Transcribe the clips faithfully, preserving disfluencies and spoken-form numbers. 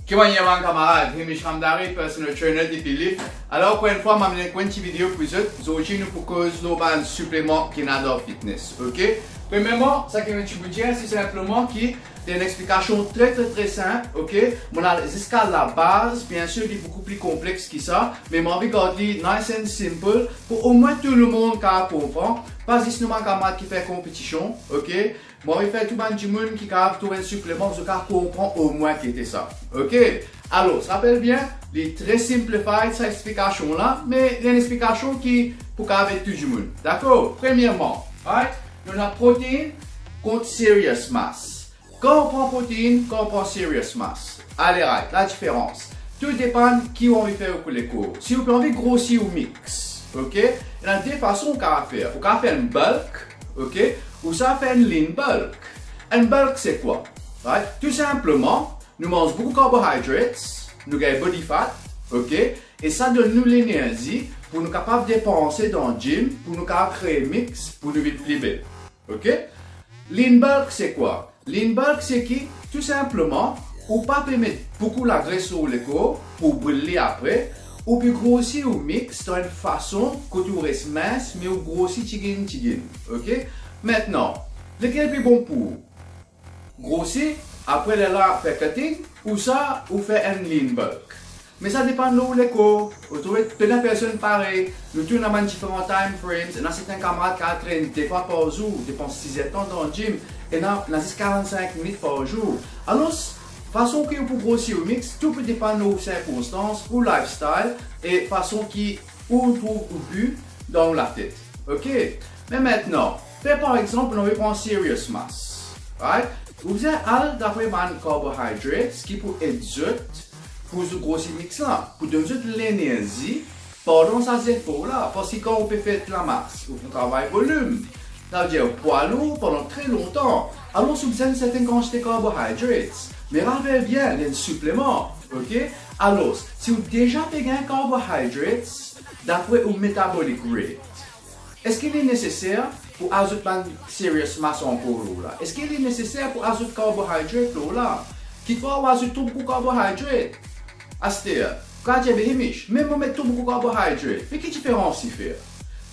Ki mannyer bann kamarad, Hemish Ramdari, personal trainer depi Lif. Alor, ankor enn fwa, mo amenn enn ti video pou zot. Zordi nou pou koz lor bann sipleman ki ena dan fitness, ok? Premierman, sa ki mo ti pou dir, se sinpleman ki li enn explikasion tre, tre, tre sinp, ok? Mo al ziska labaz, biensir, li boukou pli konplex ki sa, me mo anvi gard li nice and simple pou omwin tou lemonn kapav konpran, pa zis nou bann kamarad ki fer konpetision, ok? Mo anvi fer tou bann dimoun ki kapav trouv enn sipleman, zot kapav konpran omwin ki ete sa. Ok? Alor, rapel bien, li tre simplified sa explikasion la, me li enn explikasion ki pou kapav ed tou dimoun. Dakor? Premierman, right? Nou ena protein kont serious mass. Kan ou pran protein, kan ou pran serious mass. Ale, right, ladiferans. Tou depann ki ou anvi fer ou lekor. Si ou pe anvi grosi ou mix, ok? Ena de fason ou kapav fer. Ou kapav fer enn bulk, ok? Ou sa fer enn lean bulk. Enn bulk se kwa? Right? Tou sinpleman, nou manz boukou carbohydrates, nou gagn body fat, ok? E sa donn nou lenerzi pou nou kapav depanse dan gym, pou nou kapav kree mix, pou nou vinn pli bel. Ok? Lean bulk se kwa? Lean bulk se ki, tou sinpleman, ou pa pe met boukou lagres lor ou lekor pou bril li apre, ou pe grosi ou mix dan enn fason kot ou res mins, me ou grosi tiginn tiginn. Ok? Aster, lekel pli bon pou ou? Grosi, apre lerla fer cutting, ouswa ou fer enn lean bulk? Me sa depann lor ou lekor. Ou trouve, tou personn parey. Nou tou ena bann diferan time frames. Ena sertin kamarad ki al trenn de fwa par zour, depans sizertan dan gym. Ena, ena zis karant-sink minit par zour. Alor, fason ki ou pou grosi ou mix, tou pe depann lor ou sirkonstans, ou lifestyle, e fason ki ou trouv ou bi dan ou latet. Ok? Me aster, pe par exanp, nou anvi pran serious mass. Right? Ou bizin al dapre bann carbohydrates ki pou ed zot pou zot grosi mix la, pou donn zot lenerzi pandan sa zefor la, parski kan ou pe fer lamas, ou pou travay volim, savedir pwa lour pandan tre lontan. Alor, ou bizin sertin kantite carbohydrates. Me rapel bien, li enn sipleman, ok? Alor, si ou deza pe gagn carbohydrates, dapre ou metabolic rate, eski li neseser pou azout bann serious mass ankor lor la? Eski li neseser pou azout carbohydrate lor la? Kikfwa ou azout tro boukou carbohydrate. Aster, ou kapav dir, "Be Hemish, mem mo met tro boukou carbohydrate, me ki diferans li fer?"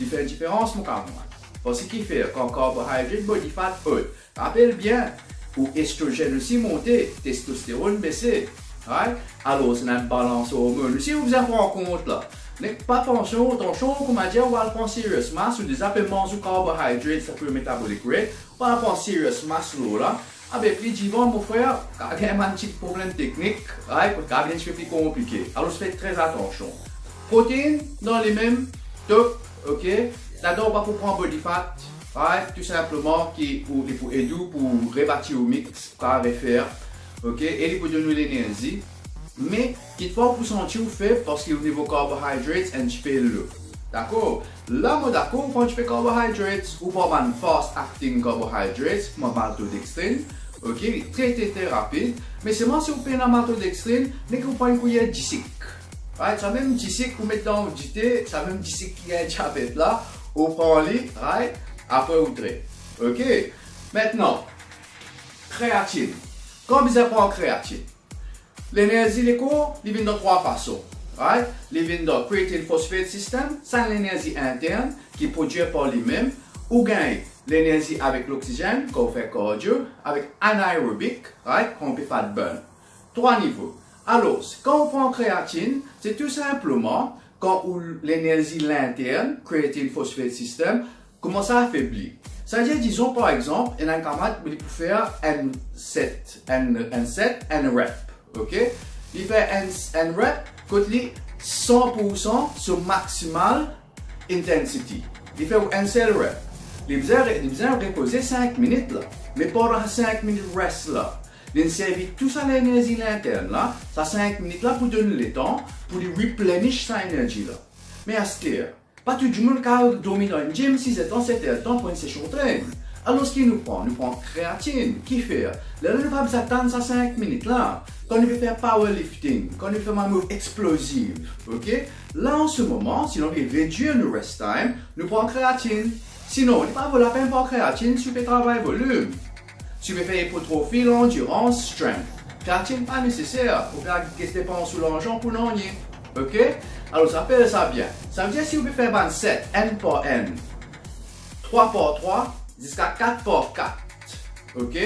Li fer enn diferans, mo kamarad. Parski ki fer, kan carbohydrate, body fat, ot. Rapel bien, ou estrogen osi monte, testosteron bese, right? Alor, ena enn balans ormonn osi ou bizin pran kont la. Nek pa tansion, tansion, kouma dir, ou al pran serious mass, ou deza pe manz ou carbohydrates, sa pou metabolic rate, ou al pran serious mass lor la, abe pli divan, mo frer, kapav gagn bann ti problem teknik, right? Kapav vinn enn tipe pli konplike. Alor, fer tre atansion. Protein, dan limem, top, ok? Ladan, ou pa pou pran body fat, right? Tou sinpleman ki ou, li pou ed ou pou rebati ou mix, pou kapav refer, ok? E li pou donn ou lenerzi. Me, kikfwa ou pou santi ou feb parski ou nivo carbohydrates enn tipe lo. Dakor? La, mo dakor, ou pran enn tipe carbohydrates, ou pran bann fast acting carbohydrates, kouma maltodextrin, ok? Li tre, tre, tre rapid. Me selman si ou pena maltodextrin, nek ou pran enn kouyer disik. Right? Sa mem disik ou met dan ou dite, sa mem disik ki gagn diabet la, ou pran li, right? Apre ou train. Ok? Aster, kreatin. Kan bizin pran kreatin? Lenerzi lekor, li vinn dan trwa fason. Right? Li vinn dan creatine phosphate system, sa lenerzi intern ki prodwir par limem, ou gagn lenerzi avek loksizenn, kan ou fer cardio, avek anaerobic, right? Kan ou pe fat burn. Trwa nivo. Alor, kan ou pran kreatin, se tou sinpleman kan ou lenerzi lintern, creatine phosphate system, koumans afebli. Savedir, dizon, par exanp, ena enn kamarad, li pou fer enn set, enn, enn set, enn rep, ok? Li fer enn, enn rep, kot li san poursan so maximal intensity. Li fer ou enn sel rep. Li bizin re-, li bizin repoze sink minit la. Me pandan sink minit rest la, li servi tou sa lenerzi lintern la, sa sink minit la pou donn letan pou li replenish sa energy la. Me aster, pa tou dimoun kapav dormi dan enn gym sizertan, setertan pou enn sesion train. Alor ki nou pran? Nou pran kreatin. Ki fer? Lerla nou pa bizin atann sa sink minit la. Kan nou pe fer powerlifting, kan nou pe fer bann move explosive, ok? La, an se moman, si nou anvi redwir nou rest time, nou pran kreatin. Sinon, li pa vo lapenn pran kreatin si ou pe travay volim. Si ou pe fer hypertrophy, landurans, strength. Kreatinn pa neseser, ou pe al ges depans ou larzan pou nanye. Ok? Alor, sa apel sa bien. Savedir si ou pe fer bann set, enn par enn, trwa par trwa, ziska kat par kat. Ok?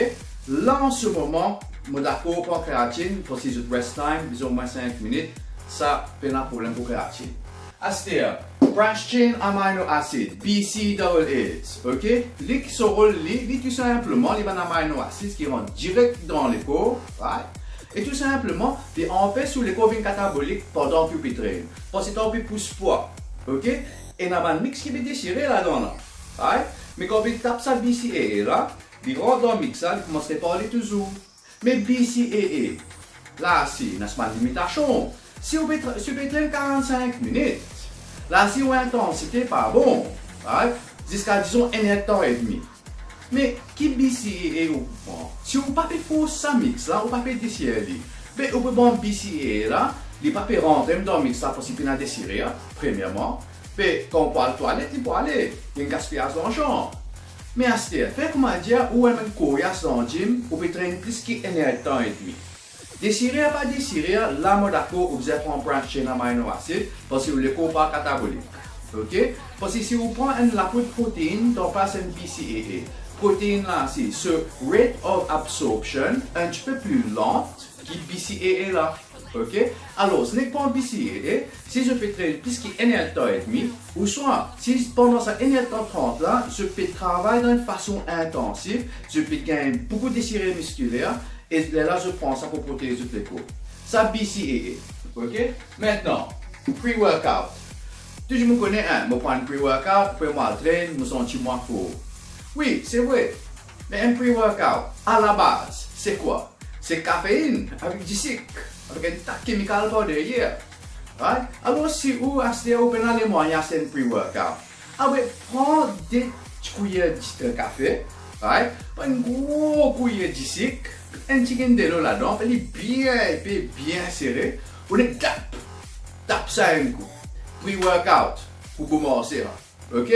La, an se moman, mo dakor pran kreatinn, parski zot rest time bizin omwin sink minit, sa pena problem pou kreatinn. Aster, branched chain amino acid, B C A A, ok? Li ki so rol li, li tou sinpleman, li bann amino acid ki rant direk dan lekor, right? E tou sinpleman, li anpes ou lekor vinn katabolik pandan ki ou pe train. Pandan ki ou pe pous pwa, ok? Ena bann mix ki pe desire ladan la, right? Me kan ou pe tap sa B C A A la, li rant dan mix la, li koumans repar li touzour. Me B C A A, la si ena sa bann limitasion. Si ou pe tra-, si ou pe train karant-sink minit, la si ou intansite pa bon, right? Ziska, dizon, enn erdtan edmi. Me ki B C A A ou pou pran? Si ou pa pe fors sa mix la, ou pa pe desir li, be ou pe pran B C A A la, li pa pe rantre mem dan mix la, parski pena desire, premierman. Be kan ou pou al twalet, li pou ale, li enn gaspiyaz larzan. Me aster, fer koumadir ou enn koryas dan gym, ou pe train plis ki enn erdtan edmi. Desire pa desire, la mo dakor ou bizin pran branched chain amino acid, parski ou lekor pa katabolik. Ok? Parski si ou pran enn lapoud protein, dan plas enn B C A A, protein la si, so rate of absorption enn tipe pli lant ki B C A A la. Ok? Alor, si nek pran B C A A, si zot pe train plis ki enn erdtan edmi, ouswa si pandan sa enn erdtan trant la, zot pe travay dan enn fason intansif, zot pe gagn boukou desire miskiler, e lerla zot pran sa pou protez zot lekor. Sa B C A A. Ok? Aster, pre-workout. Tou dimoun kone, en, mo pran pre-workout, apre mo al train, mo santi mwa for. Wi, se vre. Me enn pre-workout, alabaz, se kwa? Se kafeinn avek disik, avek enn ta kemikal par deryer. Right? Alor, si ou aster ou pena lemwayin aste enn pre-workout, abe pran de ti kouyer di-, eh, kafe, right? Pran enn gro kouyer disik, enn tigit delo ladan, fer li bien epe, bien sere, ou nek tap, tap sa enn kou. Pre-workout pou koumans, right? Ok?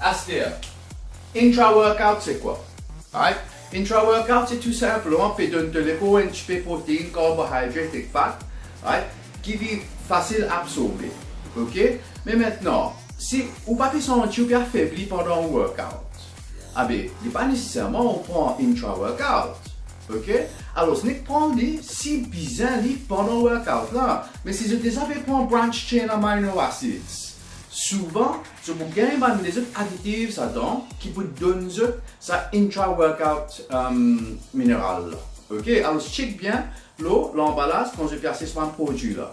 Aster, intra-workout se kwa? Right? Intra-workout se tou sinpleman pe donn to lekor enn tipe protein, carbohydrate ek fat, right? Ki li fasil absorbe. Ok? Me aster, si ou pa pe santi ou pe afebli pandan ou workout, abe, li pa neseserman ou pran intra-workout. Ok? Alor, nek pran li si bizin li pandan workout la. Me si zot deza pe pran branched chain amino acids, souvan, zot pou gagn bann lezot aditif ladan ki pou donn zot sa intra-workout, um, mineral la. Ok? Alor, check bien lor lanbalaz kan zot pe aste sa bann prodwi la.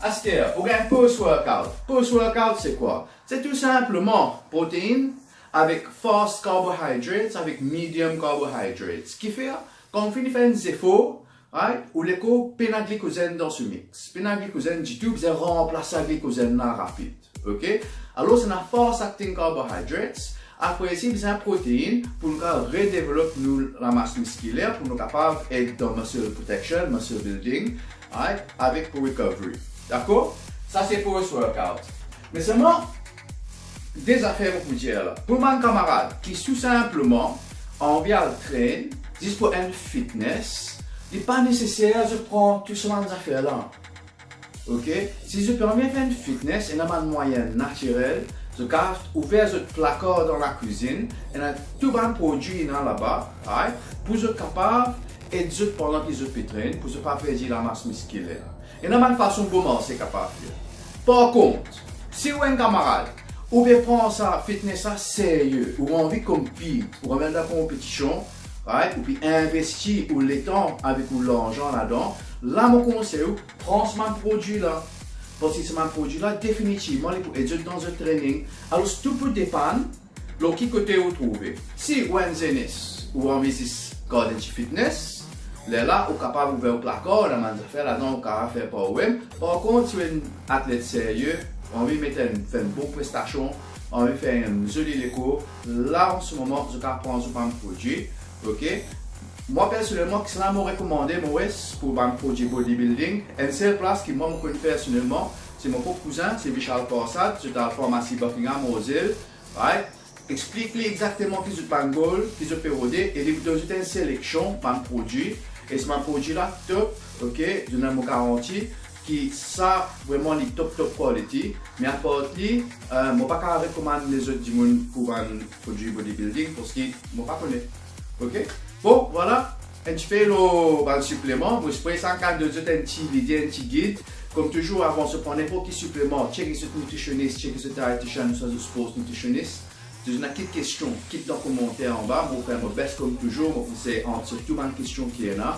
Aster, ou gagn post-workout. Post-workout, se kwa? Se tou sinpleman protein avek fast carbohydrates, avek medium carbohydrates. Kifer, kan ou fini fer enn zefor, right, ou lekor pena glikozenn dan so mix. Pena glikozenn ditou, bizin ranplas sa glikozenn la rapid. Ok? Alor, ena fast acting carbohydrates, apre si bizin protein pou nou kapav redevelop nou lamas miskiler, pou nou kapav ed dan muscle protection, muscle building, right, avek pou recovery. Dakor? Sa se post-workout. Me selman, de zafer mo pou dir la. Pou bann kamarad ki tou sinpleman anvi al train, zis pou enn fitness, li pa neseser zot pran tou sa bann zafer la. Ok? Si zot pe anvi fer enn fitness, ena bann mwayin natirel, zot kapav ouver zot plakar dan lakwizinn, ena tou bann prodwi ena laba, right? Pou zot kapav ed zot pandan ki zot pe train, pou zot pa perdi lamas miskiler. Ena bann fason kouma ou kapav fer. Par kont, si ou enn kamarad, ou pe pran sa fitness la serye, ou anvi compete, ou anvi al dan konpetision, right? Ou pe investi ou letan avek ou larzan ladan, la mo konsey ou, pran sa bann prodwi la. Parski sa bann prodwi la, definitivman, li pou ed zot dan zot training. Alor, tou pou depann lor ki kote ou trouve. Si ou enn zenes, ou anvi zis gard enn ti fitness, lerla ou kapav ouver ou plakar, ena bann zafer ladan ou kapav fer par oumem. Par kont, si ou enn atlet serye, ou anvi met enn, fer enn bon prestasion, anvi fer enn zoli lekor, la, an se moman, zot kapav pran zot bann prodwi, ok? Mwa, personelman, kisannla mo rekomande, mo res, pou bann prodwi bodybuilding, enn sel plas ki mwa mo konn personelman, se mo prop kouzin, se Vishal Parsad, zot al farmasi Buckingham, Rose Hill, right? Explik li exakteman ki zot bann goal, ki zot pe rode, e li pou donn zot enn seleksion bann prodwi, E sa bann prodwi la top, ok, donn mo garanti ki sa vreman li top, top quality. Me apart li, euh, mo pa kapav rekomann lezot dimoun pou bann prodwi bodybuilding, parski mo pa kone. Ok? Bon, vwala, enn tipe lor bann sipleman. Mo espere sa kapav donn zot enn ti lide, enn ti gid. Kom touzour, avan zot pran ninport ki sipleman, check zot nutritionist, check zot dietitian, ouswa zot sports nutritionist. Si zot ena kit kestion, kit dan komanter anba, mo fer mo best kom touzour, mo pou sey answer tou bann kestion ki ena.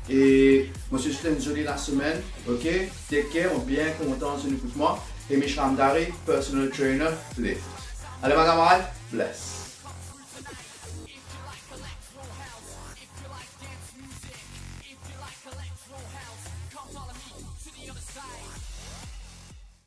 E mo swet zot enn zoli lasemenn, ok? Take care, mo bien kontan si zot ekout mwa. E mi Shram Dari, personal trainer, Play Fit. Ale bann kamarad, bless.